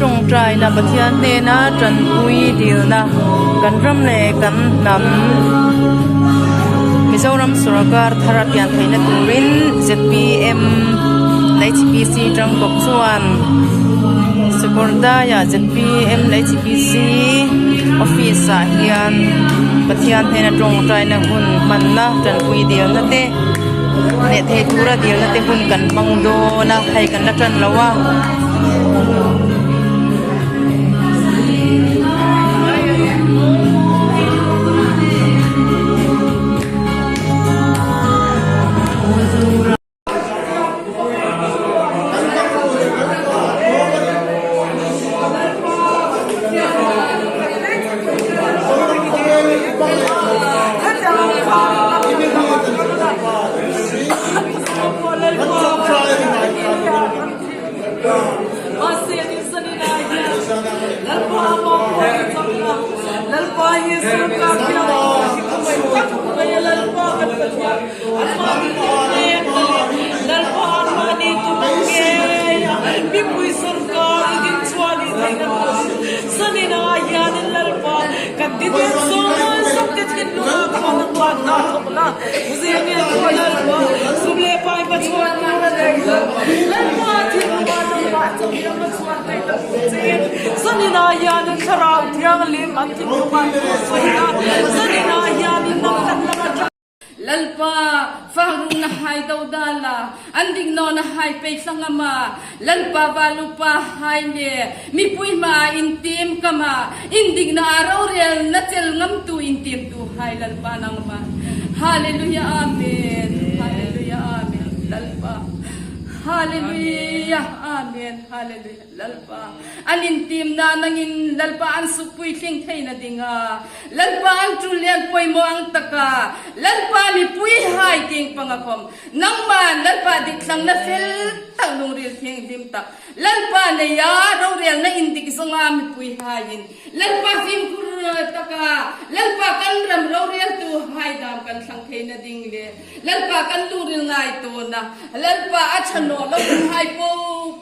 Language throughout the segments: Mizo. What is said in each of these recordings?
tawngtaina Pathian hnena tanpui dilna kan ram leh kan hnam Mizoram sorkar thar a pian theihna turin zpm leh hpc tangkawp chuan Sakawrdaiah zpm leh hpc office ah hian Pathian hnena tawngtaina hun hmanna tanpui dilna te leh thei tura dilna te hun kan hmang dawn a hei kan la tan lo a. Lalpa, fangrung na hai dodal a, an diknaw na hai peihlang a, Lalpa valupa hai le mipui hmaah in tim kam a, in dikna ah rorel na cel ngamtu in timtu hai Lalpa nangmah. Hallelujah Amen. Hallelujah Amen. Lalpa. Hallelujah Amen. Hallelujah. Lalpa an in timna nangin Lalpa an suk puitling thei na dinga Lalpa an tul lian pawimawh ang taka Lalpa mipui hai ting pangakhom nangman Lalpa dikthlang na fel tak lungril thianghlim tak Lalpa neia rorel na in dik zonga mipui haiin Lalpa fimkhur taka Lalpa kan ram roreltu haidam kan thlang thei na ding le Lalpa kan lungril ngai tawn a, Lalpa a thanawh lo in hai po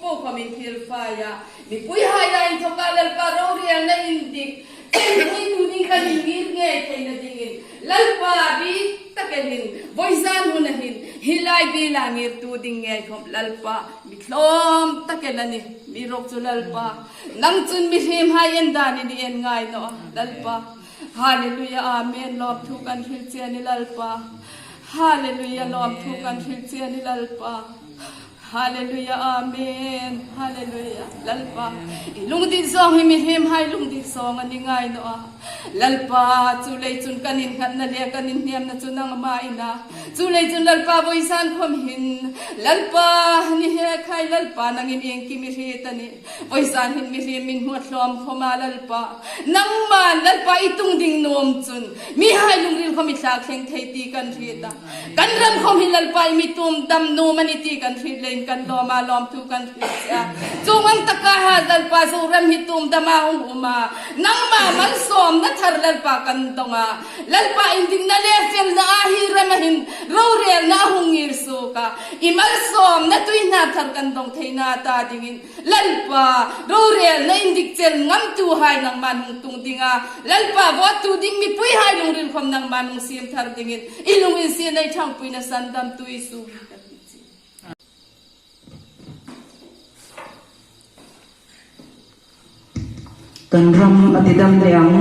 po khawm in thil fai a, mipui hai a in thawk a, Lalpa rorel na in dik thei tu ding kan in ngir ngei thei na ding in Lalpa bik takin in voizan hun a hin hi lai bil ah ngir tu ding ngei khawm Lalpa mi tlawm takin a ni mi rawk cu Lalpa nang cun mi hrim hai en dan in i en ngai naw Lalpa Hallelujah Amen lawmthu kan hrilh che ni Lalpa Hallelujah lawmthu kan hrilh che ni Lalpa Hallelujah Amen Hallelujah Lalpa i lungdin zawng hi mi hlim hai lungdin zawng ani ngai no a Lalpa chu lei chun kan in hngat na le kan in hniam na chu nangma ina chu lei chun Lalpa voisan khom hin Lalpa ni he khai Lalpa nangin eng ki mi hri tani Voizan hin mihrim min hmuat hlawm khoma Lalpa nangman Lalpa i tung ding nuam cun mi hai lungril khom i thla thleng thei ti kan hrit a kan ram khom hi Lalpa i mi tum dam num ani ti kan hrit lein kan lawm a lawm thu kan hrit sia chung ang taka ha Lalpa zu ram hi tum dama hung uma nangma man som na thar Lalpa kan tonga Lalpa in ding na le fel na a hi ram a hin rorel na hung ngir su ka i malsawm na tui hna thar kan dong thei na ta dingin Lalpa rorel na in dik cel ngamtu hai nangmah nung tung dinga Lalpa votu ding mipui hai lungril khom nangmah nung sim thar dingin i lung in si nei thang pui na san dam tui su Kan ram a ti dam leh ang.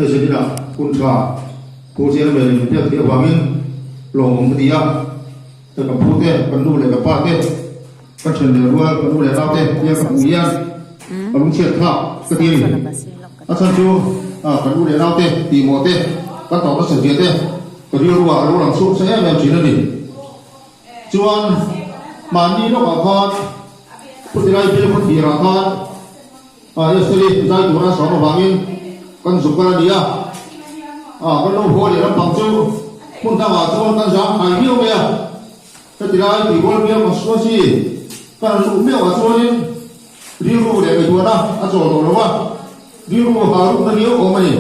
Hei zaninah hun tha Pu Chairman in min pek theih avangin lawmawm ka ti a, hei ka pu te, ka nu leh ka pa te, ka then leh rual, ka nu leh nau te hian ka hmuh hian ka lungchhiat thlak ka ti a ni. A chhan chu ka nu leh nau te tihmawh te, ka tawrh nasa zia te ka rilruah a lo lang chhuak sa em em thin a ni. Chuan mahni lawkah khan Phutilai bial khawthirah khan Esther-i zai tura sawm avangin kan zuk kal a ni a, kan lo haw leh lampang chu hmun dangah chuan kan zang khai viau mai a, heti lai tuibual bial constituency kan han luh meuhah chuanin rilru leh ngaihtuahna a chawl tawh lo a, rilru ha rukna viau awm a ni.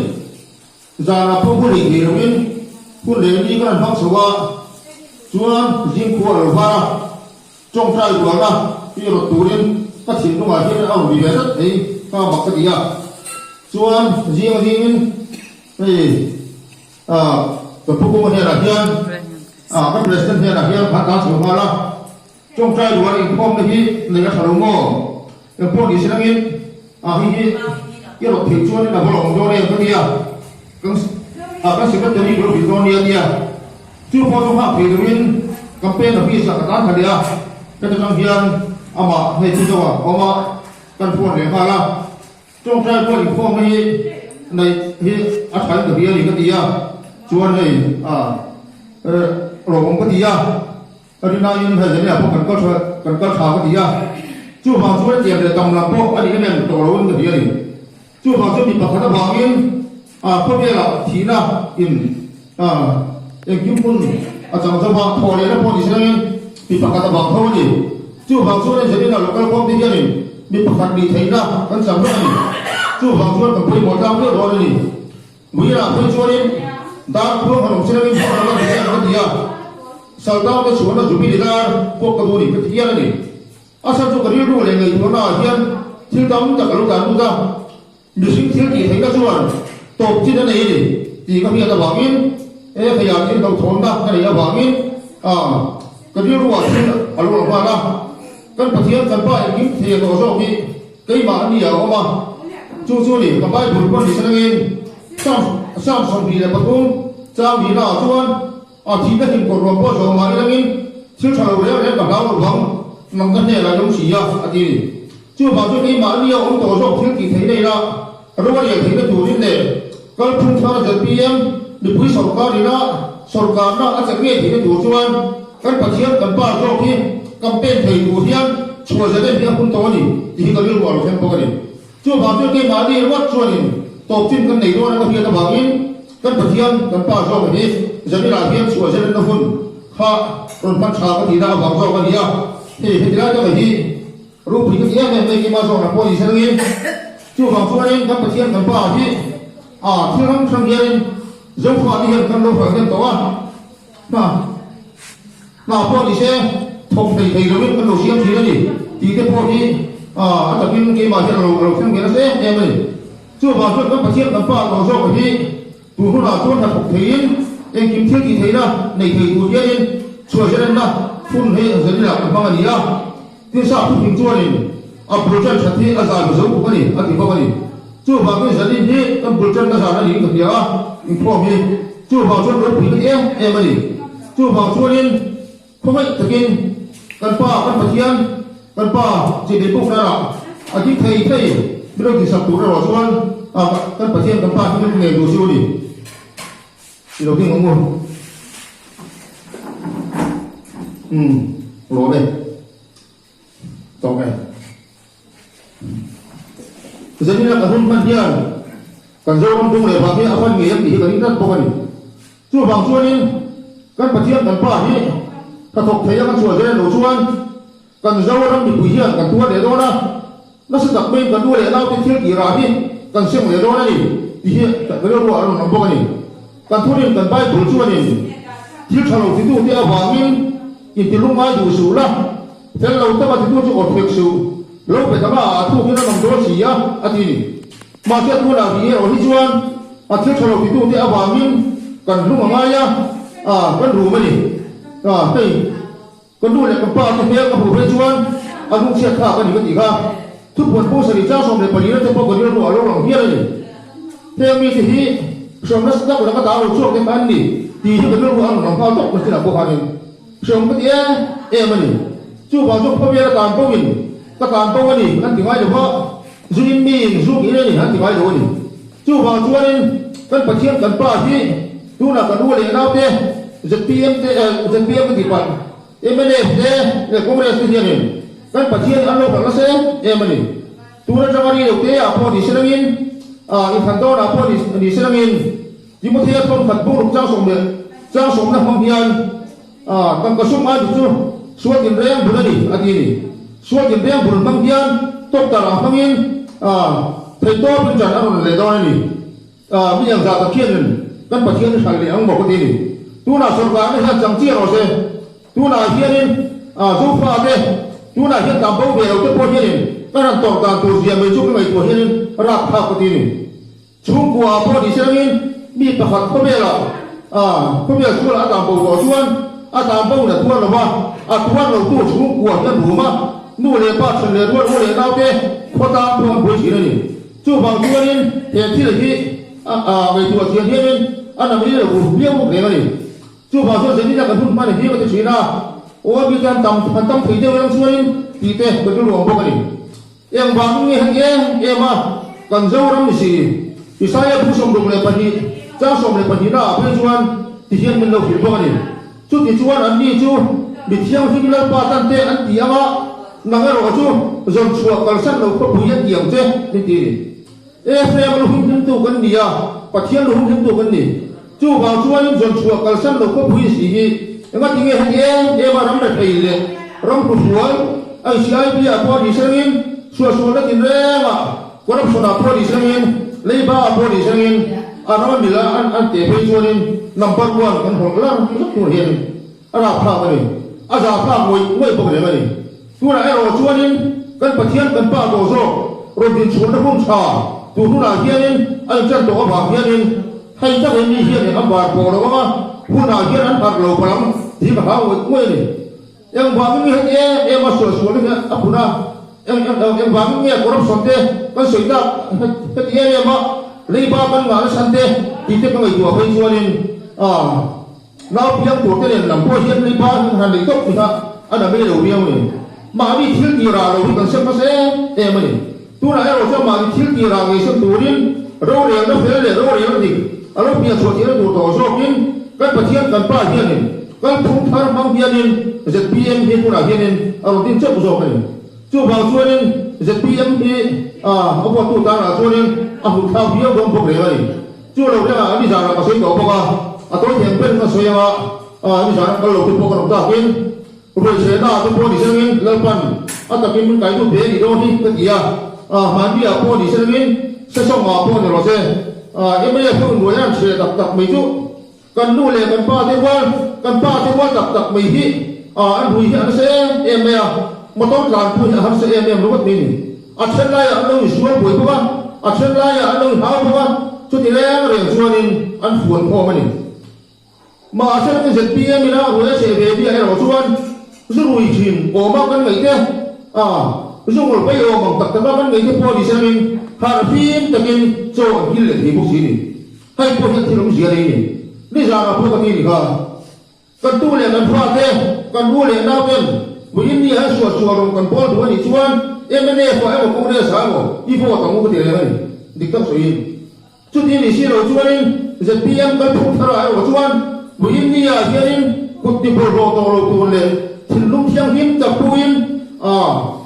Zanah pawh hun leh thei loin hun leh ni kan han hmang chho a, chuan zingkhua a lo var a. Tawngtai rualna i rawt turin ka thinlungah hian a rawn ri ve tlat mai ka mak ka ti a. Chuan zing zingin hei ah ka pu Kunga hnenah hian ah ka president hnenah hian khan tan chho nghal a. Tawngtai rual inkhawmna hi neih a tha lo maw? Engpawh ni silangin ah hei hi i rawt theih chuanin a va lawm dawn em ka ti a. Kan ah kan secretary ka lo hrilh dawn nia a ti a. Chu pawh chu nghak thei loin campaign office ah ka tan thla leh a, heta tang hian amah hei chu zawk ah awm a, kan phone leh nghal a, tawngtai pawh inkhawmna hi neih hi a tha in ka hria a ni ka ti a, chuan hei ah rawng ka ti a. Ka rin aiin hei zan inah pawh kan kal tha kan kal tha ka ti a, chuvang chuan tiang leh tam lam pawh a nih em em tawh lo in ka ti a ni. Chuvang chuan mi pakhat avangin ah khawvelah thihna in ah engkim hmun a chang zo va, thawh lehna pawh ni sengin mi pakhat avang tho a ni. Chuvang chuan hei zan inah local khawm te hianin mi pakhat nih theihna kan chang vek a ni. Chuvang chuan kan pawimawh tlang viau dawn a ni. Muilah phei chuanin dar khuang han awm chiangin hmang lo a ni chiang ka ti a, Saltang te chhuahna Jubilee dar pawh ka duh ni ka ti hial a ni. A chhan chu ka rilru leh ngaihtuahna ah hian thil tam tak a lo tlan lut a, mihring thil tih theihna chuan tawp chin a nei a ni tih ka hriat avangin he theiah thil hlauhthawnna ka neih avangin ka rilru ah thil a lo lang nghal a, kan Pathian kan Pa engkim thei a tawh zawk hi Keimah a ni a awm a, chu chu ni ka Bible pawn ni sanangin Psalm Psalm 23 chang nihna ah chuan a thihna hlim kawr ruam pawh zawng mah ilangin thil tha lo reng reng ka hlau lo vang nang ka hnenah lo si a a ti ni. Chuvang chu keimah a ni a awm tawh zawk thil tih theih nei la ro a lian theihna turin leh kalphung thar zpm mipui sawrkar ina sawrkarna a che ngei theihna tur chuan Kan Pathian kan Pa zawk hi campaign thei tur hian chhuah zel em hi a hun tawh a ni tih hi ka rilru a lo thleng bawk a ni. Chuvang chuan keimahni ruat chuanin tawp chin kan nei dawn a ka hriat avangin kan Pathian kan Pa zawk hi zaninah hian chhuah zel enna hun kha rawn hman tha ka tihna avang zawk a ni a. Hei heti lai taka hi ropui ka ti em em mai keimah zawkna pawh ni selangin chuvang chuanin kan Pathian kan Pa hi a thil hrang hrang hianin Zofa te hian kan lo hruai hnem tawh a. Hna hna pawh ni se, thawk thei thei lovin kan lo siam thin a ni tih te pawh hi a takin keimah hian a lo a lo thleng ve nasa em em a ni. Chuvang chuan kan Pathian kan Pa tawh zawk hi tun hunah chuan hna thawk theiin engkim thil tih theihna nei thei tur hianin chhuah zelenna hun hi Zanila kan hmang a ni a. Tin sa thuhim chuanin a bul ṭan ṭhat hi a zai zo bawk a ni a ti bawk a ni. Chuvangin zanin hi kan bul ṭanna zan a niin ka hria a, inkhawm hi chuvang chuan ropui ka ti em em a ni. Chuvang chuanin khawngaih takin kan Pa, kan Pathian, kan Pa chibai puk rarah a ding thei thei min lo tihsak tur erawh chuan kan Pathian kan Pa hi min ngei duh chu a ni. I lo ding ang u. Umm, lawm e. Tawk e. Zanina ka hun hman hian kan Zoram dung leh vang hi a fan ngei ang tih hi ka ring tlat bawk a ni. Chuvang chuanin kan Pathian kan Pa hi ka thawk thei a kan chhuah zel lo chuan kan Zoram mipui hian kan tuar leh dawn a, nasa tak maiin kan nu leh naute thil tih rah hi kan seng leh dawn a ni tih hi ka rilru ah a rawn lang bawk a ni. Kan thurin kan Bible chuanin thil tha lo titute avangin intilung ngai duh suh la, fel lo taka titu chu awt hek suh, lo pe tanga ah a thukin a nawm dawn si a, a ti ni. Mahse tunah tih erawh hi chuan a thil tha lo titute avangin kan hlung a ngai a, kan rum a ni. Hei. Ka nu leh ka pa te hmel ka hmuh phei chuan a lungchhiat thlak a ni ka tih kha. Thupuan pawh sarih 44 na te pawh ka rilru a lo lang hial a ni. Heng mite hi. Hreawm nasa tak laka ta rawn chhuak te kha an ni tih hi ka rilru a rawn lang nghal tawp na chinah pawh khanin hreawm ka ti em em a ni. Chuvang chu khawvel a tan bo in ka tan bo a ni an ti ngai lo va, zuin miin zu in a ni an ti ngai lo a ni. Chuvang chuanin kan Pathian kan Pa hi tunah kan u leh naute zpm te zpm ka tih palh mnf te leh Congress te hianin kan Pathian an lo hralh nasa em em a ni. Tun atanga ri lo te ah pawh ni se langin, ah inthlan dawn ah pawh ni ni se langin Timothea thawnkhat bungruk chang sawm leh chang sawmna hmang hian ah tangka sum ai chu sual tinreng bul a ni a ti a ni. Sual tinreng bul hmang hian tawktar ah hmangin ah theihtawpin ṭan a rawn leh dawn a ni. Mi ang zah tak hianin kan Pathian hi hral leh ang maw ka ti a ni. Tunah sorkarna hian chang chiah rawh se. Tunah hianin Zofa te, tunah hian tam bo ve lo te pawh hianin ka ran tawrh dan tur zia mai chu ka ngaihtuah hianin rap thlak ka ti a ni. Chhungkua ah pawh ni se langin mi pakhat khawvelah khawvel sualah a tam bo tawh chuan a tam bo na tuar lo va, a tuar lo tu chhungkua hian rum a, nu leh pa then leh rual u leh naute khawtang pawh an buai thin a ni. Chuvang chuanin he thil hi ngaihtuah thiam hianin a nam rilru viau bawk reng a ni. Chuvang chuan Zenina kan hun hman hi ka ti thin a, aw mi tan tam han tam thei deuh erawh chuanin tih te ka rilru ang bawk a ni. Engvang nge heti em em a kan Zoram ni si? Isaia bu 62 chang 12 na ah phei chuan ti hian min lo hrilh bawk a ni. Chuti chuan anni chu mi thianghlim Lalpa tan te an ti ang a, nang erawh chu zawn chhuah kalsan lo khawpui an ti ang che, min ti a ni. Ephraim lu humhimtu kan ni a, Pathian lu humhimtu kan ni. Chuvang chuanin zawn chhuah kalsan lo khawpui si hi engati nge heti em em a ram rethei leh ram hruhrual ICIB ah pawh ni sengin, suahsualna tinreng ah, corruption ah pawh ni sengin, leiba ah pawh ni sengin a ram a mil a an teh phei chuanin number one kan hawlh lar zet tur hianin a rapthlak a ni. A zahthlak ngawih ngawih bawk reng a ni. Tunah erawh chuanin kan Pathian kan Pa tawh zawk rawn dinchhuahna hun tha tur hunah hianin a inṭan tawh avang hianin hei tak he mi hianin a bar pawh lo ang a, hunah hian an harh lo palh ang tih ka hlau ngawih ngawih a ni. Engvangin nge heti em em a sualsualna hi a phun a? Engvangin nge corruption te kan sawi tak heti em em a leiba kan ngah nasa te tih te ka ngaihtuah phei chuanin nau piang tur te nen lam pawh hian leiba hi han nei tawp ni kha a na mai lo viau a ni. Mahni thil tih rah lo hi kan sem hmasa em em a ni. Tunah erawh chuan mahni thil tih rah ngei sem turin rorelna fel leh rorelna dik a lo pian chhuah tihna tur tawh zawkin kan Pathian kan Pa hianin Kalphung thar hmang hianin zpm hi tunah hianin a rawn din chauh zawk a ni. Chuvang chuanin zpm hi a vuattu tanah chuanin a hmuh thlak viau dawn bawk reng a ni. Chu lo hlengah a nizanah ka sawi tawh bawk a, a tawi thiam ber ka sawi anga nizanah kal lo te pawh ka rawn takin ruaichhehna ah te pawh ni sengin Lalpan a takin min kai lut ve a nih dawn hi ka ti a, hmanni ah pawh ni sengin sesawng ah pawh ni rawh se mnf ho inruai an chhe tak tak mai chu. Kan nu leh kan pa te rual, kan pa te rual tak tak mai hi an rui hi a nasa em em mai a, motor tlan pawh hi a harsa em em ringawt mai a ni. A then laiah an lo insual buai bawk a, a then laiah an lo inhau bawk a, chuti reng reng chuanin an fuan khawm a ni. Mahse ZPM ina ruai a cheh ve biah erawh chuan zu rui thin awma kan ngaih te, zu ngawlh pai awm ang tak taka kan ngaih te pawh ni sengin harh fim takin chaw an hil leh thei bawk si a ni. Hei pawh hian thil awmzia nei a ni. Nizanah pawh ka ti ni kha. Kan tu leh kan fa te, kan u leh nau ten vawiin ni an suah suah rawng kan bawl duh a nih chuan mnf ah emaw Congress ah emaw i vote ang u ka ti reng a ni. Dik tak sawiin. Chuti ni si lo chuanin zpm kalphung thar ah erawh chuan vawiin ni ah hianin kut ti bawlhhlawh tawh lo tur leh thinlung thianghlim tak puin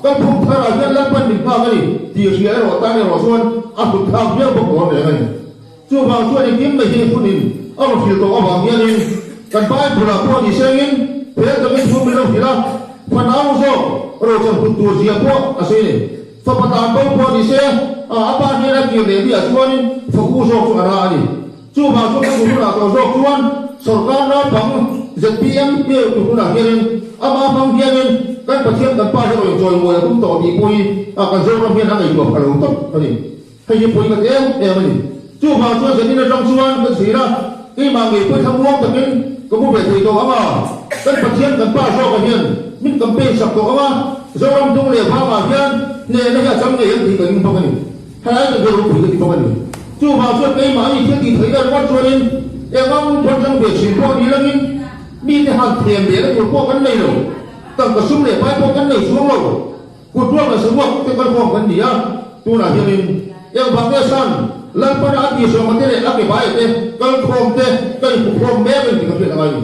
kalphung thar ah hian Lalpan min nghak a ni tih hria erawh tan erawh chuan a hlut thlak viau bawk dawn reng a ni. Chuvang chuan engkim mai hi hunin a rawn hrilh tawh avang hianin kan Bible-ah pawh ni sengin hel takin thu min lo hrilh a, fanau zawk rochan hut tur zia pawh a sawi a ni. Fapa tan bo pawh ni se, a pa hnena kir leh miah chuanin fa u zawk chu a ra a ni. Chuvang chuan ka duh hunah tawh zawk chuan sorkar naupang zpm hmel tur hunah hianin ama hmang hianin kan Pathian kan Pa hi rawn inchawimawi a tum tawh tih pawh hi kan Zoram hian a ngaihtuah pha lo tawp a ni. Hei hi pawhin ka ti em em a ni. Chuvang chuan zanin atang chuan ka chhir a, keimah ngei pawhin thlamuang takin ka mu ve thei tawh ang a. Kan Pathian kan Pa zawkah hian min campaign sak tawh ang a, Zoram dung leh vangah hian hnehna hi a chang ngei ang tih ka ring bawk a ni. Helai ka biak ropui ka ti bawk a ni. Chuvang chuan keimahni thil tih theihna ringawt chuanin engang pawn tang ve thin pawh ni langin mite han thlem lehna tur pawh kan nei lo. Tangka sum leh pai pawh kan nei chuang lo. Kut ruak leh saruak te kalkhawm kan ni a, tunah hianin engvang nge san Lalpana a tihsawma te leh a ke baia te kalkhawm te ka inhmukhawm mek a ni tih ka hriat angai a ni.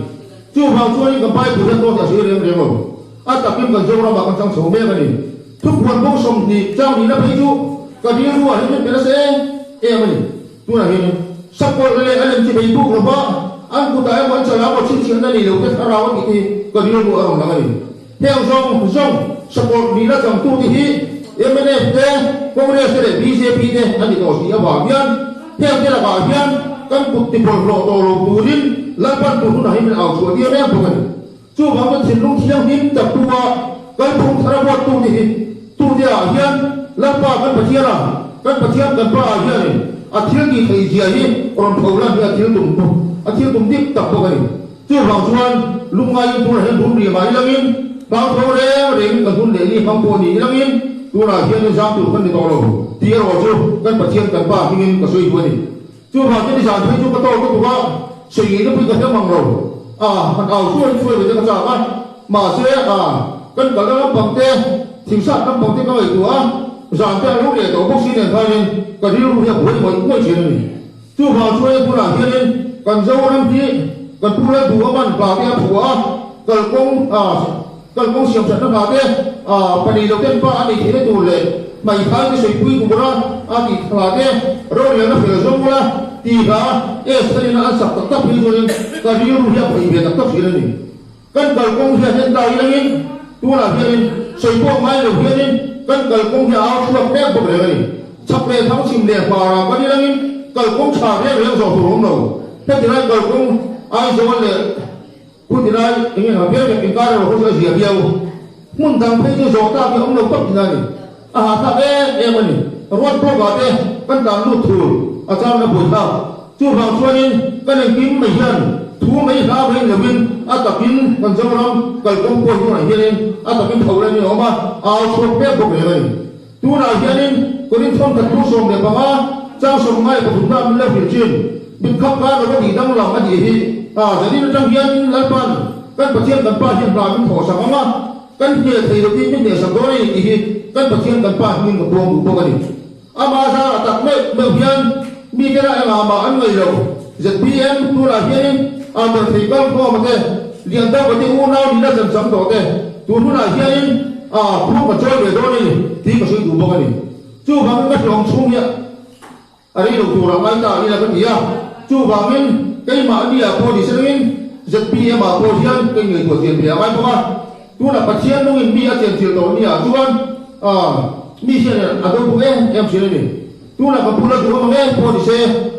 Chuvang chuanin kan Bible hian tawt a sawi reng reng lo. A takin kan Zoramah kan chang chho mek a ni. Thupuan bawng 20 chang nihna phei chu ka rilru ah hian min pe nasa em em a ni. Tunah hianin sakawlh leh a lem chi bei buk lova an kutah emaw an chalah emaw chhinchhiahna nei lo te thlarau a tih te hi ka rilru a rawn lang a ni. Heng zawng zawng sakawlh nihna changtute hi mnf te, Congress te leh bjp te an ni tawh si avang hian heng te lakah hian kan kut ti bawlhhlawh tawh lo turin Lalpan tur hunah hi min au chhuah tir reng bawk a ni. Chuvang chuan thinlung thianghlim tak tua kalphung thar a buattute hi tute ah hian Lalpa kan Pathian a, kan Pathian kan Pa ah hianin a thil tih theih zia hi rawn pho lan hi a thil tum a thil tum dik tak bawk a ni. Chuvang chuan lungngaiin tunah hian rum rih mah ilangin hlauthawng reng rengin kan hun leh ni hmang pawh ni ilangin tunah hian in zam tur kan ni tawh lo tih erawh chu kan Pathian kan Pa hmingin ka sawi duh a ni. Chuvang chuan i zan phei chu ka tawk lutuk a, sawi ngei na pui ka hre mang lo. A han au hruai hruai ve te ka chak a, mahse a kan kalna lampang te, thingsat lampang te ka ngaihtuah a, zan te a lo leh tawh bawk si nen khanin ka rilru hi a buai ngawih ngawih thin a ni. Chuvang chuan he hmunah hianin kan Zoram hi kan Pu Lalduh a man hla te a phuah a, kalkawng kalkawng siam thatna hla te pahnih lo ten pa a neih theihna tur leh hmaithai te sawipuii tura a tih hla te rorelna fel zawng ula tih hla Esther-in a an sak tak tak phei chuanin ka rilru hi a phaih ve tak tak thin a ni. Kan kalkawng hian en ta ilangin tunah hianin sawi pawh ngai lo hianin kan kalkawng hi a au chhuak mek bawk reng a ni. Chhak leh thang chhim leh hmarah kan ilangin kalkawng tha reng reng zawh tur a awm lo. Heti lai kalkawng Aizawl leh khuti lai eng eng ah viau leh inkar erawh khaw chu a zia viau. Hmun dang phei chu zawh tlak hi a awm lo tawp tina a ni. A hahthlak em em a ni. Road block ah te kan tlan lut thur a chang na buai thlak. Chuvang chuanin kan engkim mai hian thu mai hla mai lovin a takin kan Zoram kalkawng pawh hi tunah hianin a takin tho leh ni a awm a, a au chhuak mek bawk reng a ni. Tunah hianin Korinth thawmkhat thu 15 chang 53 na min lo hrilh thin. Mitkhap kar lova tih danglam a nih hi. A zanin atang hian Lalpan kan Pathian kan Pa hian hna min thawhsak ang a. Kan hne thei lo tih min hnehsak dawn a ni tih hi kan Pathian kan Pa hming ka puang duh bawk a ni. Amah zarah tak meuh meuh hian mite lah engah mah an ngaih lo. ZPM tunah hianin Amber thei kal khawm a te, Liandauka te unau nihna chan chang tawh te tun hunah hianin a phur ka chawi ve dawn a ni tih ka sawi duh bawk a ni. Chuvangin ka hlawm chhung hi A rei lo turah ngai ta ila ka ti a, chuvangin keimah nia pawh ni selangin ZPM ah pawh hian ka ingaihtuah chian ve a ngai bawk a, tunah Pathian nungin mi a chenchilh tawh nia chuan mi hian a do bawk em em thin a ni. Tunah ka bula duh awm ang em pawh ni se,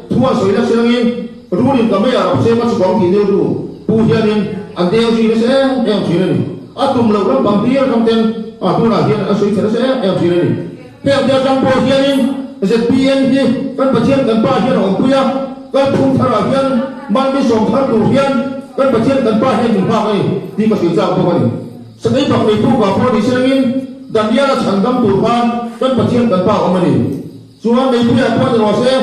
thu an sawi lak selangin rulin ka mei ah rap se ka chhuk ang tih rilru pu hianin an deng zui nasa em em thin a ni. A tum loh lampang hlir atang ten tunah hian an sawi chhe nasa em em thin a ni. Heng te atang pawh hianin zpm hi kan Pathian kan Pa hian a awmpui a, kalphung tharah hian mahni sawm thar tur hian kan Pathian kan Pa hian min nghak a ni tih ka sawi chak bawk a ni. Sakei bak nei pukah pawh ni selangin Daniel-a chhandam tur khan kan Pathian kan Pa a awm a ni. Chuan Meipuiah pawh ni rawh se,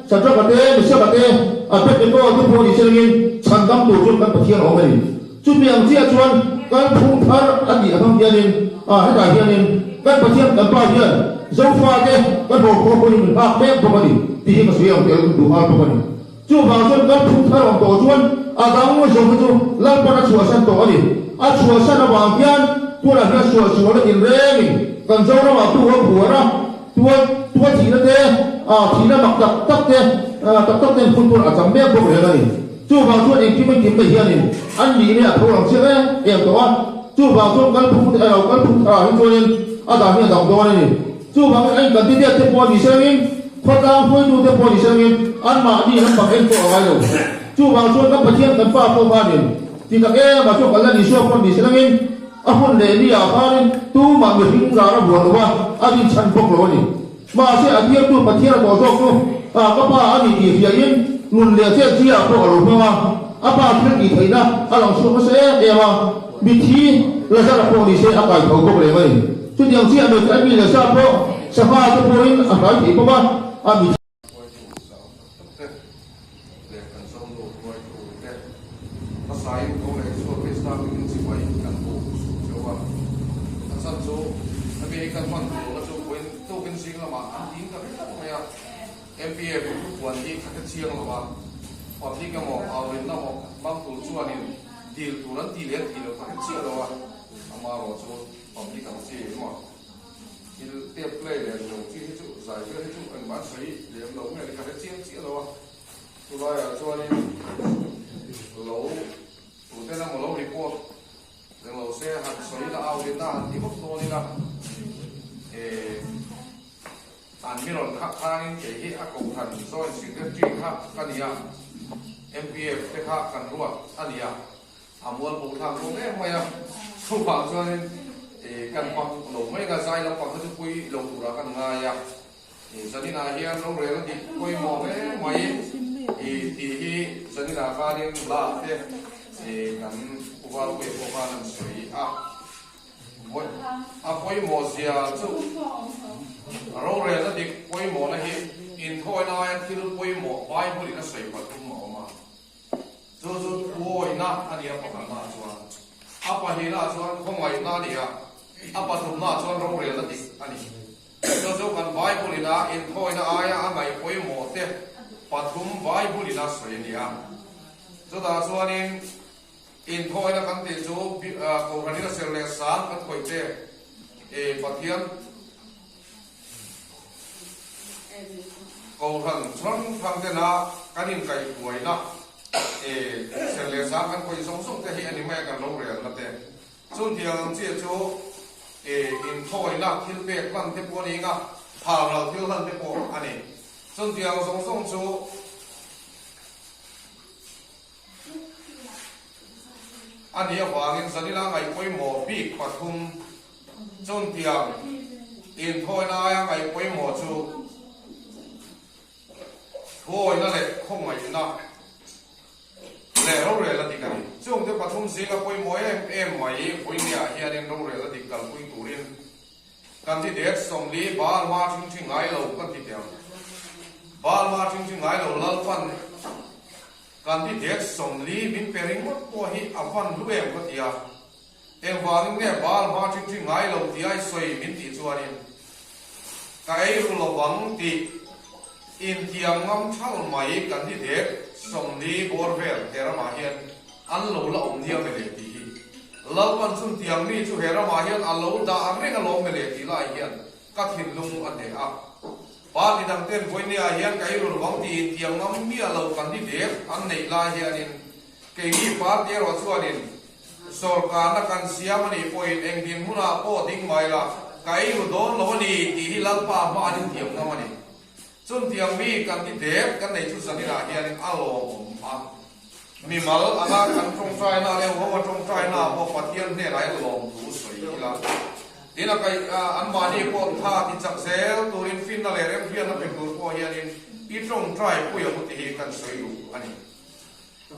Shadrach-a te, Meshach-a te, Abednego-a te pawh ni selangin chhandam tur chuan kan Pathian a awm a ni. Chumi ang chiah chuan kalphung thar a tih atang hianin, ah hetah hianin kan Pathian kan Pa hian Zofate kan rawlkhawm pawhin min nghak mek bawk a ni tih hi ka sawi ang tel duh nghal bawk a ni. Chuvang chuan kalphung thar awm tawh chuan a dang zawng hi chu Lalpan a chhuahsan tawh a ni. A chhuahsan avang hian tunah hian suahsual a tinrengin kan Zoramah tu a phuar a, Tual tual thihna te, thihna mak tak tak te, tak tak ten hun tur a cham mek bawk reng a ni. Chuvang chuan engkim engkim mai hianin an nihna a tho lang chiang em em tawh a. Chuvang chuan kalphung te alo kalphung thar ah hi chuanin a dan hi a dang dawn a ni. Chuvangin a inkandidat te pawh a ni selangin, khawtlang hruaitu te pawh a ni selangin anmahni lampang en pawh a ngai lo. Chuvang chuan kan Pathian kan Pa pawh khanin ti tak em ah chuan kan la ni suak pawh ni selangin, A hun leh ni ah khanin tumah mihring lar a buan lo a, a rinchhan bawk lo a ni. Mahse a tirtu Pathian a tawh zawk chu a ka pa a ni tih hriain nun leh chet chi ah pawh a lo hmang a, a pa thil tih theihna a lang chhuak nasa em em a, mithi Lazara pawh ni se a kai tho bawk reng a ni. Chutiang chiah mai chu a mi leh sa pawh sangha te pawhin a hrai thei bawk a, a mithi. kan hman duh lohna chu vawiin tukin zing lamah an ding ta ringawt mai a. MPF thupuan hi ka hre chiang lo a, public emaw aurinna emaw hmang tur chuanin dil tur an ti leh an tih loh ka hre chiah lo a, amaherawh chu public ang chi emaw thil tape play leh lo chi hi chu zai vel hi chu engmah an sawi lem lo nge ka hre chiang chiah lo a, chulaiah chuanin lo tuten emaw lo report reng lo se han sawi ila aurinna han ti vak dawn ila eh. An mi rawn khak khanin kei hi a kohhran Joint Secretary kha ka ni a, MPF te kha kan ruat a ni a, a mual bo thlak dawn em mai a, chuvang chuanin kan hmang lo mai anga zai lampang kha chu pui lo turah kan ngai a, zaninah hian rorel a dik pawimawh hle mai tih hi zaninah khanin lak te kan Uvalpuia pawh khan an sawi a. A pawimawh zia chu rorelna dik pawimawhna hi inthawina aia thil pawimawh Bible in a sawi pathum a awm a. Chu chu thuawina a ni a pakhatnaah chuan, a pahnihnaah chuan khawngaihna a ni a, a pathumnaah chuan rorelna dik a ni. Chu chu kan Bible in a inthawina aia a ngaih pawimawh te pathum Bible in a sawi a ni a. Chutah chuanin Inthawina kan tih chu Kohhranin a ser leh sang kan khawih che e Pathian Kohhran hrang hrang tena kan inkaihhruaina e ser leh sang kan khawih zawng zawng te hi a ni mai a kan rorelna te. Chun tiang ang chiah chu e inthawina thil pek hlan te pawh a ni anga phalral thil hlan te pawh a ni. Chun tiang zawng zawng chu. A nih avangin zanila ngaih pawimawh bik pathum chuntiang inthawina aia ngaih pawimawh chu thuawina leh khawngaihna leh rorel a dik a ni. Chungte pathum zinga pawimawh em em mai vawinia hianin rorel a dik kalpui turin kan ti det 40 Balma thingthi ngai lo kan ti teh ang. Balma thingthi ngai lo Lalpan Kan ti det 40 min pe ringawt pawh hi a van hlu em ka ti a, engvangin nge Baal hma ṭhingṭhi ngai lo ti ai sawi min tih chuanin ka ei ru lovang tih inthiam ngam ṭhal mai kan ti det 40 bawr vel he ramah hian an lo la awm nia mele tih hi Lalpan chuntiang mi chu he ramah hian a lo dah reng alawm mele tih lai hian Ka thinlung a hneh a. Party dang ten vawinia hian ka eirul vang tiin tiang ngam miah lo kan ni dek an neih lai hianin keini party erawh chuanin sawrkarna kan siam a nih pawhin eng dinhmunah pawh ding mai la ka eiru dawn lo a ni tih hi Lalpa hma an intiam ngam a ni. Chuntiang mi kan ni dek kan nei chu zaninah hianin a lawmawm a. Mimal anga kan tawngtaina leh Jehovah tawngtaina pawh Pathian hnenah hian lawmthu sawi ila. Tin a kaih anmahni pawh tha ti chak zel turin finna leh remhriatna pe tur pawh hianin i tawngtai pui ang u tih hi kan sawi duh a ni.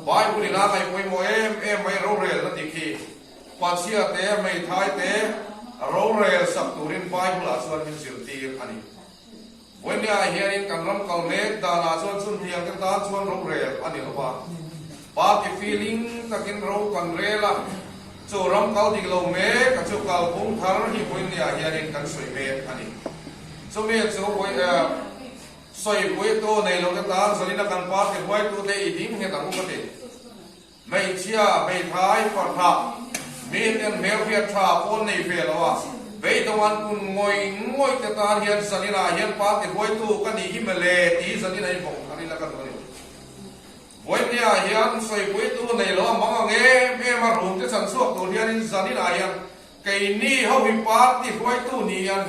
Bible in a ngaih pawimawh em em mai rorelna dik hi Pachhia te, hmeithai te rorel sak turin Bible ah chuan min zirtir a ni. Vawinia hianin kan ram kal mek danah chuan chhunhliang te tan chuan rorel a ni lo va. Party feeling takin ro kan rel a, chu ram kal dik lo mek a chu kalphung thar hi vawinia hianin kan sawi mek a ni. Chumi chu vawi sawipui tu nei lo te tan zalina kan party hruaitute i ding nghet ang u ka ti. Hmeichhia, hmeithai, farhah, miten hmelhriat tha pawn nei ve lo a, beidawng an kun ngawih ngawih te tan hian zaninah hian party hruaitu ka nih hi mawle tih zanin a invawng thar ila ka duh a ni. Vawinia hian sawipuitu nei lo a mang ang em em a room te chan chhuak tur hianin zaninah hian keini ho hi party hruaitu ni hian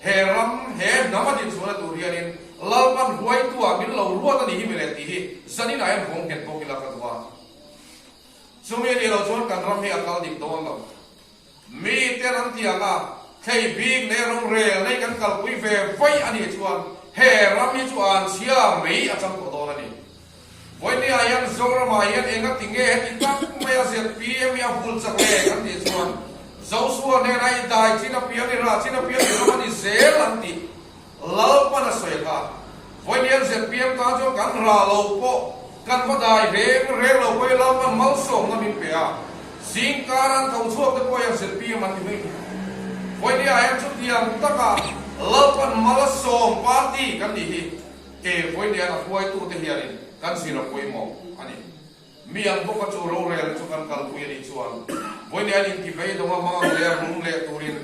he ram he hnam a dinchhuahna tur hianin Lalpan hruaitu-ah min lo ruat a ni hi mawle tih hi zaninah hian vawng nghet bawk ila ka duh a. Chumi a nih loh chuan kan ram hi a kal dik dawn lo. Mi ten an ti ang a, thlei bik leh rorel nei kan kalpui ve vaih a nih chuan he ram hi chu an chhia mai a chang tawh dawn a ni. Vawinia hian Zoramah hian enga ti nge heti tak mai a zpm hi a vul chak le kan tih chuan Joshua hnena i dai chin apiang i rah chin apiang i ram a ni zel an tih Lalpan a sawi kha. Vawinia zpm tan chuan kan rah lo pawh kan va dai reng reng lo pawh hi Lalpan malsawmna min pe a, zingkar an tho chhuak te pawh hian zpm an ti mai thei. Vawinia hian chutiang taka Lalpan Malasawm Party kan nih hi ke vawinia a hruaitute hianin kan zir a pawimawh a ni. Mi ang bawka chu rorel chu kan kalpui a nih chuan vawinia an inti beidawng a hmang ang leh a rum leh turin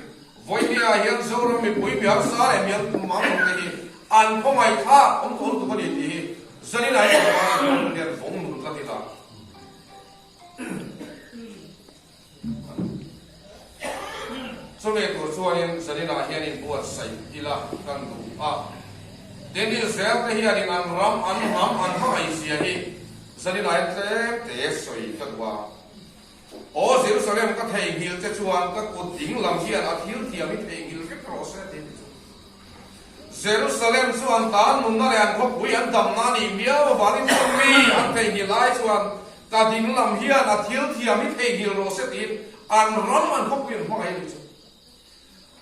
vawinia hian Zoram mipui mi harsa leh mi ang tum mang ang te hi an khawngaih thlak awm tawh lutuk a ni tih hi zanin ah hian kan hian vawng nun tlat ila. Chumi tur chuanin zaninah hian inbuatsaih ila kan duh a. Tin, Israel te hianin an ram, an hnam, an hmangaihzia hi zaninah hian tlem te sawi ka duh a. Aw Jerusalem, ka theihnghilh che chuan ka kut ding lam hian a thil thiam hi theihnghilh vek rawh se ti chu. Jerusalem chu an tan nunna leh an khawpui an damna a nih miau avangin chuan mi an theihnghilh lai chuan ka ding lam hian a thil thiam hi theihnghilh rawh se tiin an ram an khawpui an hmangaih a nih chu.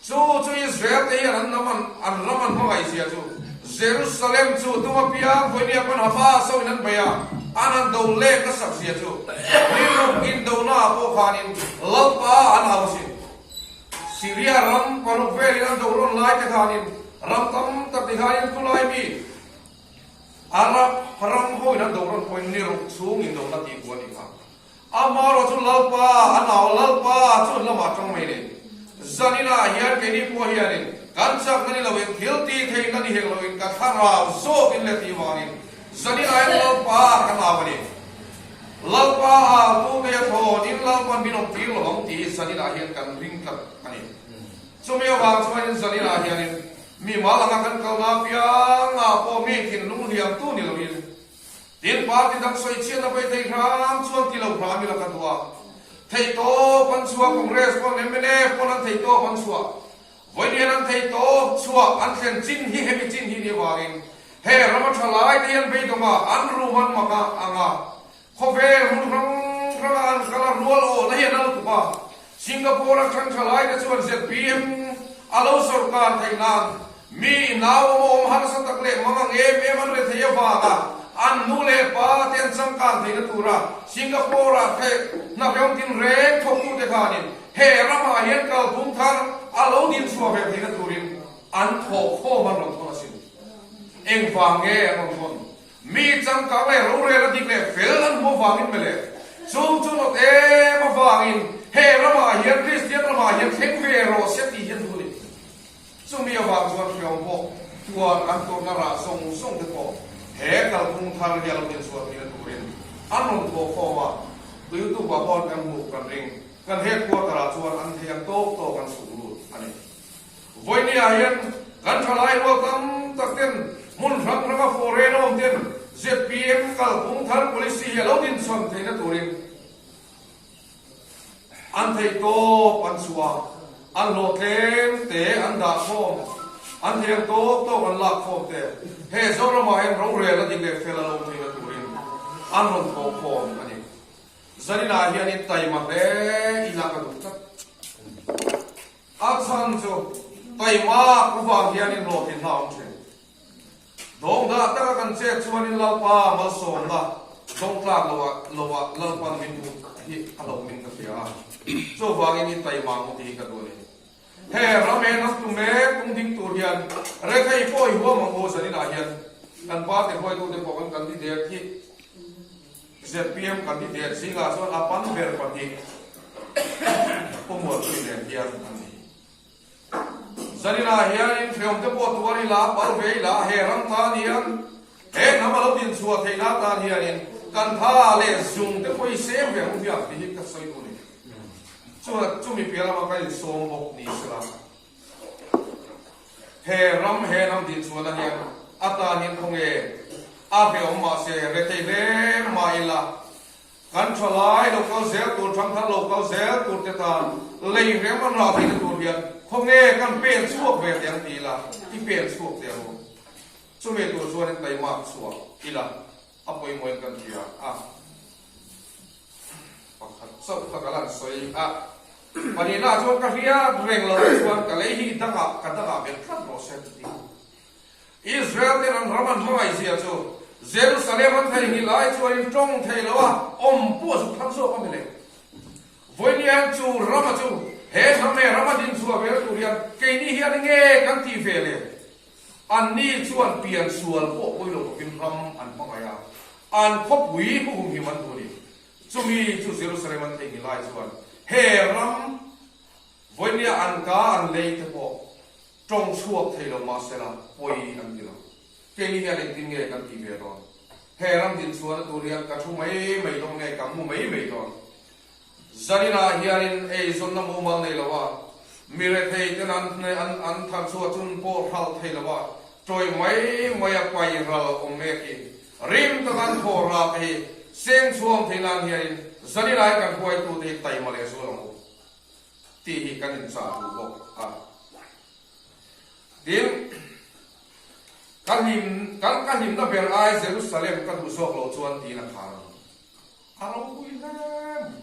Chu chu Israel te hian an ram an ram an hmangaih zia chu Jerusalem chu tuma piang vawinia pawn Hamas ho in an bei a, an han do lek a sak zia chu rilruk indona ah pawh khanin Lalpa an au asin. Syria ram paruk velin an do rawn lai te khanin ram tam tak ti khanin khulai mi Arab ram hoin an do rawn pawhin ni ruk chhung in dona tih buan nih kha. Amaherawh chu Lalpa a nau Lalpa chu an lamah tang mai nei. Zaninah hian keini pawh hianin kan chakna ni loin thil ti theihna ni hek loin ka thlarau zawkin le tih vangin zaninah hian Lalpa ka nau a ni. Lalpa a tu te a thawn in Lalpan min awm tir lo ang tih hi zaninah hian kan ring tlat a ni. Chumi avang chuanin zaninah hianin mi mal anga kan kalna apiangah pawh mi thinlung hliam tu ni loin tin party dang sawi chhiatna paih thei hram chuan ti lo hram ila ka duh a. Theihtawp an chhuah Congress pawn mnf pawn an theihtawp an chhuah. Vawiin an theihtawp chhuah an thlen chin hi hemi chin hi ni avangin he rama tha lai te hian beidawng a an rum an mak a ang a, khawvel hmun hrang hranga an kal a rual awhna hi a na lutuk a, Singapore a thlan tha lai te chuan zpm a lo sawrkar theih nan mi nau awm awm harsa tak leh mang ang em em an re thei avanga an nu leh pa te an changkang theihna tura Singapore ah the hnahrem tinreng thawktute khanin He ramah hian kalphung thar a lo din chhuah ve theihna turin an thawhkhawm an rawn thawn asin. Engvang nge an rawn thawn? Mi changkang leh rorel a dik leh fel an hmu avangin mele chung chu nawt em avangin he ramah hian Kristian ramah hian thleng ve rawh se tih hi an duh a ni. Chumi avang chuan hriam pawh tuar an tawrhna rah zawng zawng te pawh he kalphung thar hi a lo din chhuah theihna turin an rawn thawhkhawm a, YouTube ah pawh kan hmuh kan ring. Kan headquarter ah chuan an thei ang tawk tawk an chhuk lut a ni. Vawinia hian kan thalai rual tam tak ten hmun hrang hranga foreign awm ten zpm kalphung thar policy hi a lo dinchhawn theihna turin an thei tawp an chhuah a, an hlawh tlem te an dah khawm, an thei ang tawk tawk an lak khawm te he Zoramah hian rorel a dik leh fel a lo theihna turin an rawn thawh khawm a ni. Zaninah hian in taima hle ila ka duh tlat. A chhan chu taima avang hian in hlawhtlin hna awm thin. Dawng dah taka kan chet chuan in Lalpa malsawmna dawng tlak loah loah Lalpan min hmuh hi a lo min ka hria a. Chuvangin in taima ang u tih hi ka duh a ni. He ram en a tu mek tung ding tur hian rethei pawh i huam ang u zaninah hian kan party hruaitute pawh kan candidate hi Zpm candidate zingah chuan a pan ber pahnih Pu Mualpui nen hian an ni. Zaninah hianin hreawmte pawh tuar ila, pal ve ila, he ram tan hian he hnam a lo dinchhuah theihna atan hianin kan tha leh zungte pawh i sem ve ang u hian tih hi ka sawi duh a ni. Chumi piah lama ka insawm bawk ni sela. He ram he hnam dinchhuahna hian a tan hian khawnge a hrehawm mahse rethei hle mah ila kan tha lai lo kal zel tur thangthar lo kal zel tur te tan lei rem an rah theihna tur hian khawnge kan pen chhuak ve teh ang ti ila i pen chhuak teh ang u. Chumi tur chuan in taimak chhuah ila a pawimawhin kan hria a. Pakhat chauh kha ka lan sawi a, pahnihna chuan ka hriat reng lo chuan ka lei hi dangah ka dangah ber tlat rawh se ti. Israel ten an ram an hmangaih zia chu Jerusalem an theihnghilh lai chuan in tawng thei lo a, awm pawh a zuk thang zawk a mi le. Vawiin chu rama chu He hnam leh ram a din chhuah vel tur hian keini hian nge kan tih ve le? Anni chuan pian sual pawh pawi lo khawpin ram an hmangaih a, an khawpui huhumhim an duh a ni. Chumi chu Jerusalem an theih ni lai chuan he ram vawinia an ka an lei te pawh tawng chhuak thei lo mahsela pawi an ti lo. Keini hian engtin nge kan tih ve dawn? He ram din chhuahna tur hian ka thu mai mai dawn nge ka mu mai mai dawn? Zaninah hianin eizawnna mumal nei lo a, mi rethei ten an an thar chhuah chun pawh hralh thei lo a, tawi mai mai a pai ral awm mek hi. Rim taka an thawh rah te hi seng chhuang thei nan hianin zaninah hian kan hruaitute hi taima leh zual ang u tih hi kan inchah duh bawk a. Tin, ka hlim ka hlimna ber ai Jerusalem ka duh zawk loh chuan tiin a khar a ni. A ropui hle mai.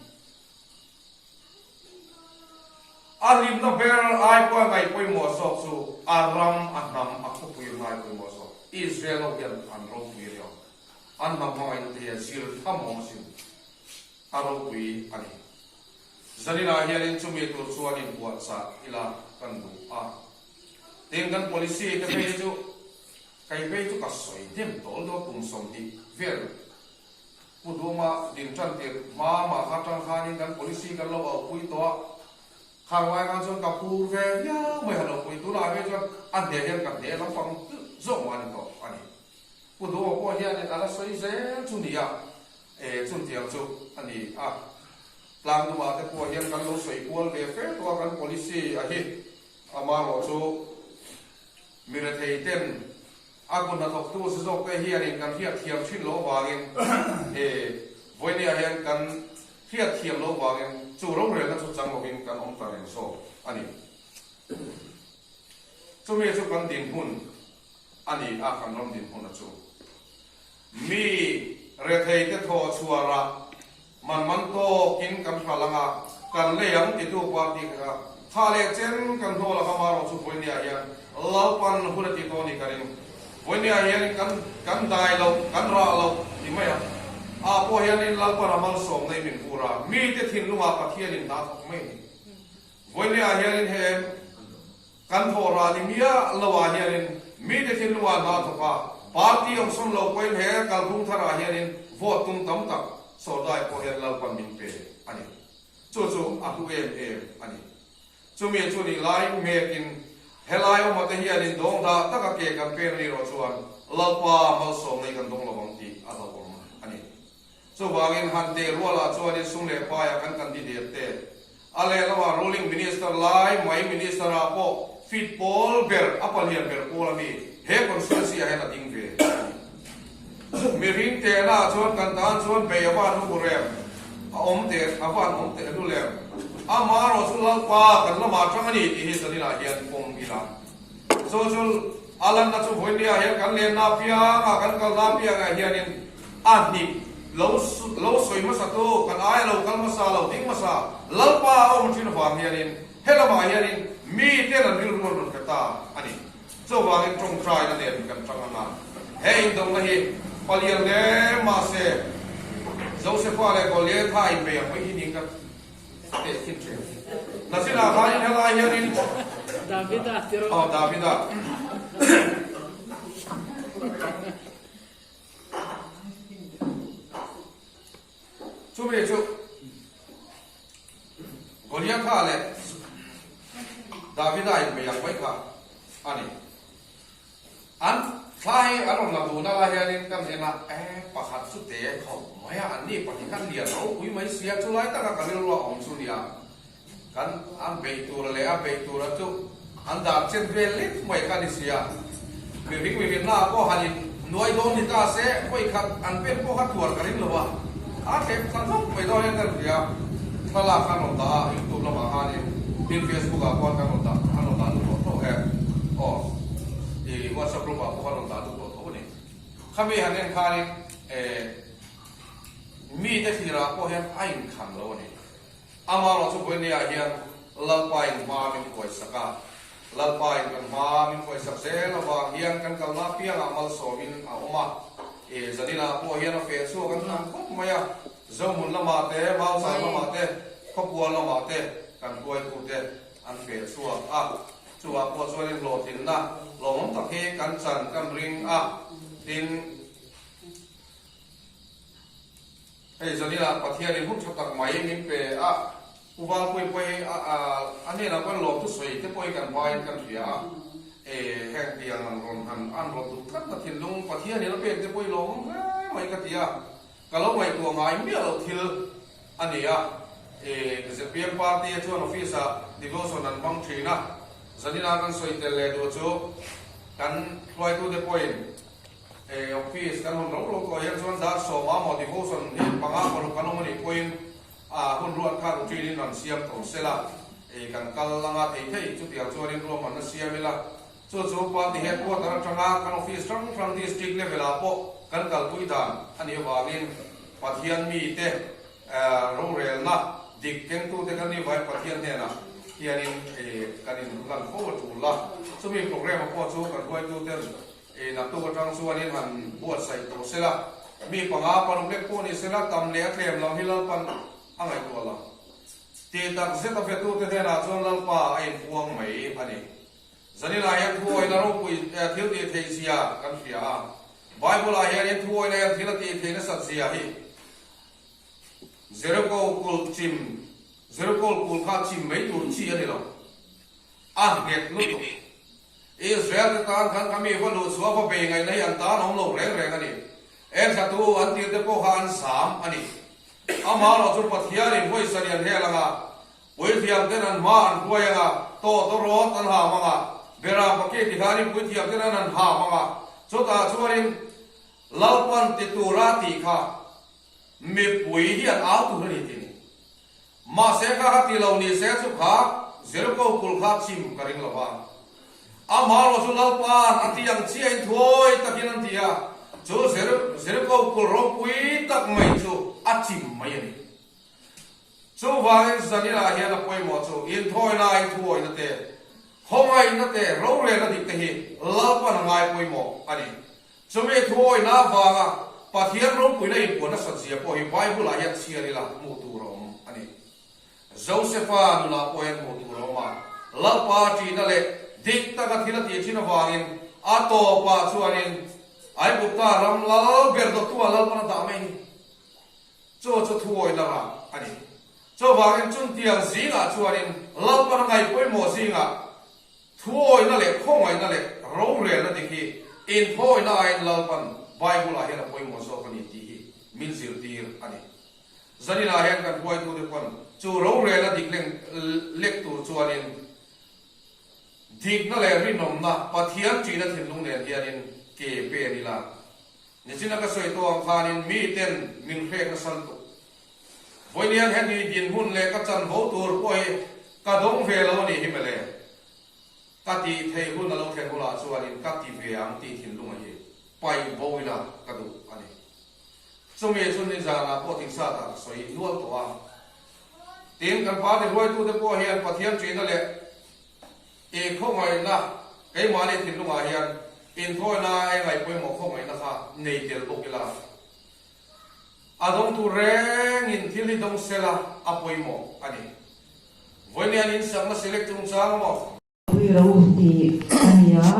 A hlimna ber ai pawh a ngaih pawimawh zawk chu a ram, a hnam, a khawpui a ngai pawimawh zawk. Israel ho hian an ropui a ni ang. An hnam hmangaihna te hian zir tham awm asin. A ropui a ni. Zaninah hianin chumi tur chuan inbuatchah ila kan duh a. Tin, kan policy te phei hi chu kei phei chu ka sawi hnem tawl dawn kum 20 vel. Pu Duma din tan tir hma mah kha tang khanin kan policy kan lo auhpui tawh a, khang lai khan chuan ka phur ve viau mai han auhpui tunah ve chuan a hne hian ka hne lampang zawk mah a ni tawh a ni. Pu Duma pawh hianin a la sawi zel chu ni a, e chuntiang chu a ni a. Tlang Duma te pawh hian kan lo sawi kual ve fe tawh a kan policy a hi amarawh chu mi rethei ten A kun hnathawktu si zawkte hianin kan hriatthiam thin loh avangin he vawinia hian kan hriatthiam loh avangin chu rorelna chu chang lovin kan awm ta reng zawk a ni. Chumi chu kan dinhmun a ni a, kan ram dinhmun a chu. Mi retheite thaw chhuarah Man man tawkin kan hral ang a, kan lei ang titu party kha kha leh chen kan hnawl ang a marawh chu vawinia hian Lalpan hun a ti tawh a ni ka ring. Vawinia hianin kan kan dai loh, kan rah loh ti mai a, ah pawh hianin Lalpan a malsawmna i min vur a, mite thinlungah Pathianin hna thawk mai a ni. Vawinia hianin he kan thawh rah ni miah lo ah hianin mite thinlungah hna thawk a, party awmsawn lo pawhin he kalphung tharah hianin vote tum tam tak Sawrdai pawh hian Lalpan min pe a ni. Chu chu a hlu em em a ni. Chumi chu ni lai mekin helai awma te hianin dawng dah taka ke kan pen a nih rawh chuan Lalpa malsawmna hi kan dawng lo ang tih a hlauhawm a ni. Chuvangin han teh rualah chuanin sum leh paiah kan candidate te a lehlamah ruling minister lai mai minister ah pawh fit pawl ber a palian ber pawl a mi he constituency ah hian a ding ve a ni. Mihring tehna ah chuan kan tan chuan bei a van hu rem a awm teh a van awm teh hlu lem amaherawh chu Lalpa kan lamah tang a ni tih hi zanin ah hian pawm ila. Chu chu a lanna chu vawinia hian kan lenna apiangah kan kalna apiangah hianin a hnip lo lo sawi hmasa tu kan aia lo kal hmasa lo ding hmasa Lalpa a awm thin avang hianin helamah hianin miten an rilru an rawn pe ta a ni. Chuvangin tawngtaina nen kan tang anga he indona hi palian hle mahse Josefa leh Goliatha inbei ang mai hi niin ka Teh thin thin. Nachinah khanin helai hianin Davida tiro. Oh Davida. Chumi chu Goliatha leh Davida in beiang mai kha a ni. An thla hi an rawn la dun a lai hianin kan en a, e pakhat chu te khawp mai a, anni pahnih khan lian ropui mai sia, chulai taka ka rilru a awm chu nia, kan an beih tura leh a beih tura chu an dar chen vel lek mai kha ni sia, mihring mihring hnaah pawh han in nuai dawn ni ta se, vawi khat an pen pawh kha thuar ka ring lo a, a thlep thla thawk mai dawn hian kan hria, thlalak khan rawn dah a, youtube lamah khanin tin facebook ah pawh kan rawn dah an rawn dah lut tawh tho he aw. I WhatsApp group ah pawh khan rawn dah lut tawh tho a ni. Khami han en khanin eh mite thlir ah pawh hian a inkhan lo a ni. Amaherawhchu chu vawinia hian Lalpa in hma min huaisak a, Lalpa in kan hma min huaisak zel avang hian kan kalna apiangah malsawmin a awm a. Eh zaninah pawh hian a feh chhuak an tam khawp mai a, Zohmun lamah te, Mauchar lamah te, Khawpual lamah te. kan hruaitute an feh chhuak a, chuvah pawh chuanin hlawhtlinna lawmawm tak hi kan chan kan ring a, tin, Hei zaninah Pathianin hun tha tak mai min pe a, Pu Valpui pawh hi a hnenah pawhin lawmthu sawi te pawh hi kan hmain kan hria a, e heng tiang ang rawn han an rawn duh tlatna thinlung Pathianin a pek te pawh hi lawmawm hle mai ka ti a, ka lo ngaihtuah ngai miah loh thil a ni a, e zpm party a chuan office ah devotion an hmang thin a, zaninah kan sawi tel leh duh chu kan hruaitute pawhin He office kan hawn ro ro tawh hian chuan dar sawma maw devotion hi panga paruk kan awm a nih pawhin a hun ruat kha routine in rawn siam tawh sela ei kan kal anga thei thei chutiang chuanin ruahmanna siam ila chu chu party headquarter atanga kan office hrang hrang district level ah pawh kan kalpui dan a nih avangin Pathian mite rorelna dik kengtute kan nih vangin Pathian hnenah hianin kan inlan fo a tul a chumi programme ah pawh chu kan hruaituten I naktuk atang chuanin han buatsaih tawh sela, mi panga paruk lek pawh ni sela, tam leh a tlem lam hi Lalpan a ngaihtuah lo. Tih tak zet a fetute hnenah chuan Lalpa a inpuang mai a ni. Zanilai hian thuawina ropui thil tih theih zia kan hria a. Bible-ah hianin thuawina hian thil a tih theih nasat zia hi Jericho kulh chim, Jericho kulh kha chim mai tur chi a ni lo. A nghet lutuk. Israel te tan khan ka mi va luh chhuah va bei ngaihna hi an tan awm lo reng reng a ni. Enthla tu an tir te pawh kha an zam a ni. Amaherawh chu Pathianin vawi sarian hel anga, puithiam ten an hma an hruai anga, tawtawrawt an ham anga, beram paki ti khanin puithiam ten an han ham anga, chutah chuanin Lalpan ti tura tih kha mipui hi an au tur a ni tih a ni. Mahse kha ka ti lo ni se chu kha Jericho kul kha chim ka ring lo va. Amaherawh chu Lalpa'n a ti ang chiahin thuawi takin an ti a, chu Jericho kul ropui tak mai chu a chim mai a ni. Chuvangin zaninah hian a pawimawh chu inthawina, inthuawina te, khawngaihna te, rorelna dik te hi Lalpa'n a ngai pawimawh a ni. Chumi thuawina avanga Pathian ropuina inpuan nasat zia pawh hi Bible-ah hian chhiar ila hmuh tur a awm a ni. Josefa nunah pawh hian hmuh tur a awm a, Lalpa ṭihna leh dik taka thil a tih ṭhin avangin a tawpah chuanin Aigupta ram lal ber dawttuah Lalpan a dah mai a ni. Chu chu thuawina rah a ni. Chuvangin chuntiang zingah chuanin Lalpan a ngaihpawimawh zingah Thuawihna leh khawngaihna leh rorelna dik hi inthawihna aiin Lalpan Bible-ah hian a pawimawh zawk a ni tih hi min zirtir a ni. Zaninah hian kan hruaitute pawn chu rorelna dik lek tur chuanin dikna leh rinawmna Pathian ṭihna thinlung nen hianin ke pen ila. Nichina ka sawi tawh ang khanin miten min hrek nasa lutuk. Vawiin heti dinhmun leh ka chanvo tur pawh hi ka dawng ve lo a nih hi mawle. Ka tih theih hun a lo thlen hunah chuanin ka ti ve ang tih thinlunga hi paih bo ila ka duh a ni. Chumi chu nizanah pawh tingsatah ka sawi nual tawh a. Tin, kan party hruaitute pawh hian Pathian ṭihna leh i khawngaihna keimahni thinlungah hian inthawina a engaih pawimawh khawngaihna kha nei tel bawk ila. A dawng tur rengin thil hi dawng sela a pawimawh a ni. Vawiin in sakna select chungchang maw? Pui ro tih a ni a,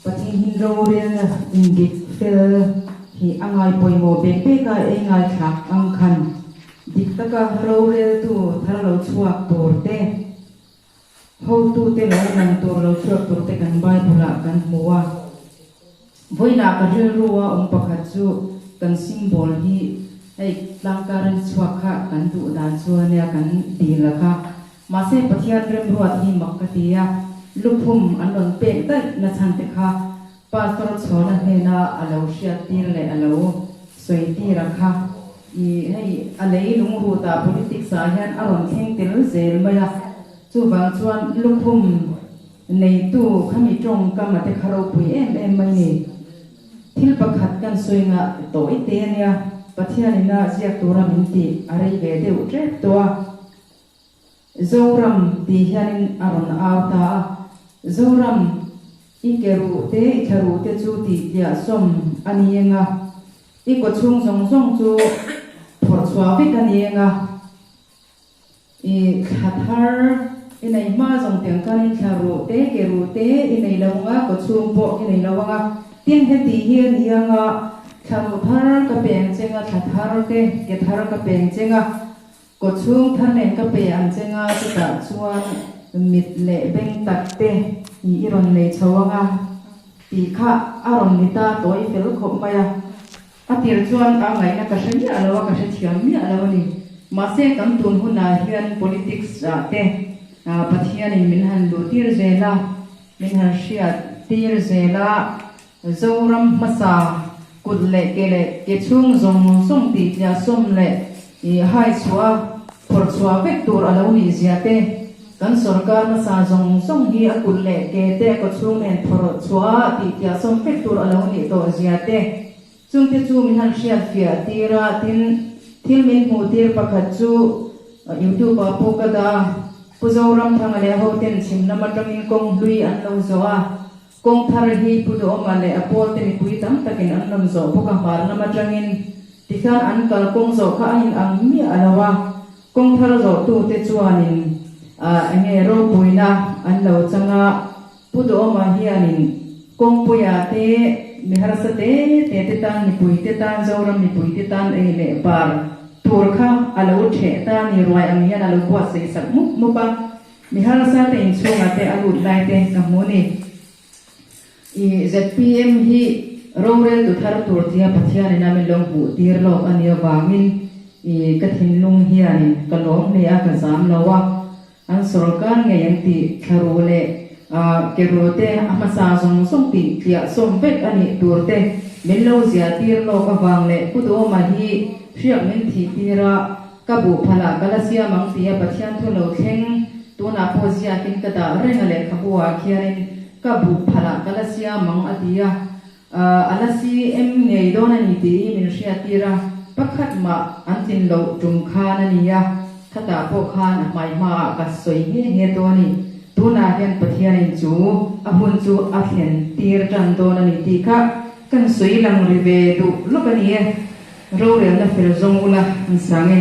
Pathian hi rorelna indik fel hi a ngai pawimawh bek bek a, ei ngaithlak ang khan dik taka roreltu thar lo chhuak tur te, hotute lo lang tur lo chhuak tur te kan Bible-ah kan hmu a. Vawiinah ka rilru a awm pakhat chu kan symbol hi hei tlangkar in chhuak kha kan duh dan chu a nia kan dil a kha. Mahse Pathian remruat hi mak ka ti a, lukhum an rawn pek daih na chhan te kha Pastor Chhawna hnena a lo hriat tir leh a lo sawi tir a kha i hei a lei lungrut ah politics ah hian a rawn thleng tel zel mai a, chuvang chuan lukhum Neitu khami tawngkam a te kha ropui em em mai ni. Thil pakhat kan sawi nga tawi te a nia, Pathian ina ziak tura min tih a rei ve deuh tep tawh a. Zoram tih hianin a rawn au ta a, Zoram, i ke ruh te, i thla ruh te chu tih tliah sawm a ni eng a, i kawchhung zawng zawng chu phawrh chhuah vek a ni eng a. I thla thar i nei hma zawng tiang khanin thla ruh te, ke ruh te i nei lo anga, kaw chhung pawh i nei lo anga. Tin, heti hi a ni anga, thla ruh thar ka pe ang che nga, thla thar te, ke thar ka pe ang che nga, kaw chhung thar nen ka pe ang che nga, chutah chuan mit leh beng tak te i i rawn nei chho anga tih kha a rawn ni ta tawi fel khawp mai a. A tir chuan a ngaihna ka hre miah lo a, ka hrethiam miah lo a ni. Mahse kan tun hunah hian politics ah te Pathianin min han luh tir zel a, min han hriat tir zel a, Zoram hmasa kut leh ke leh ke chhung zawng zawng tih tliah sawm leh i hai chhuah a, phawrh chhuah vek tur a lo nih zia te, kan sorkar hmasa zawng zawng hi a kut leh ke te a kaw chhung nen phawrh chhuah a tih tliah sawm vek tur a lo nih tawh zia te, Chungte chu min han hriat fiah tir a, tin, thil min hmuh tir pakhat chu YouTube ah pawh ka dah a, Pu Zoramthanga leh hoten chhim lam atangin kawng hlui an lo zawh a, kawng thar hi Pu Duhawma leh a pawlte mipui tam takin an rawn zawh bawk a, hmar lam atangin tikhian an kal kawng zawh kha a inang miah lo a, kawng thar zawhtute chuanin enge ropuina an lo chang a. Pu Duhawma hianin kawngpuia te, mi harsa te te te tan, mipui te tan, Zoram mipui te tan ei leh bar tur kha a lo theh ta ni ruai ang hian a lo buatsaih sak mup mup a, mi harsa te inchhungah te a lut lai te ka hmu ni. I zpm hi rorel tu thar tur tia Pathianin a min lo hmuh tir lawk a nih avangin i ka thinlung hianin ka lawm hle a, ka zam lo a. An sorkar ngei an tih thlaru leh ke ru te a hmasa zawng zawng tih tliah sawm vek a nih tur te min lo zia tir lawk avang leh Pu Duhawma hi hriak min thih tir a, ka buh phalah ka la siam ang tia Pathian thu lo thleng tunah pawh ziakin ka dah reng a lehkhabu ah khianin ka buh phalah ka la siam ang a ti a. A la CM ngei dawn a ni tiin min hriattir a, pakhat mah an tlin loh tum khan a ni a, khatah pawh khan a hmai hmaah ka sawi nghe nghe tawh a ni. Tunah hian Pathianin chu a hun chu a thlen tir tan dawn a ni tih kha kan sawi lang ri ve duh lawk a ni e. Rorelna fel zawng ula an sang e.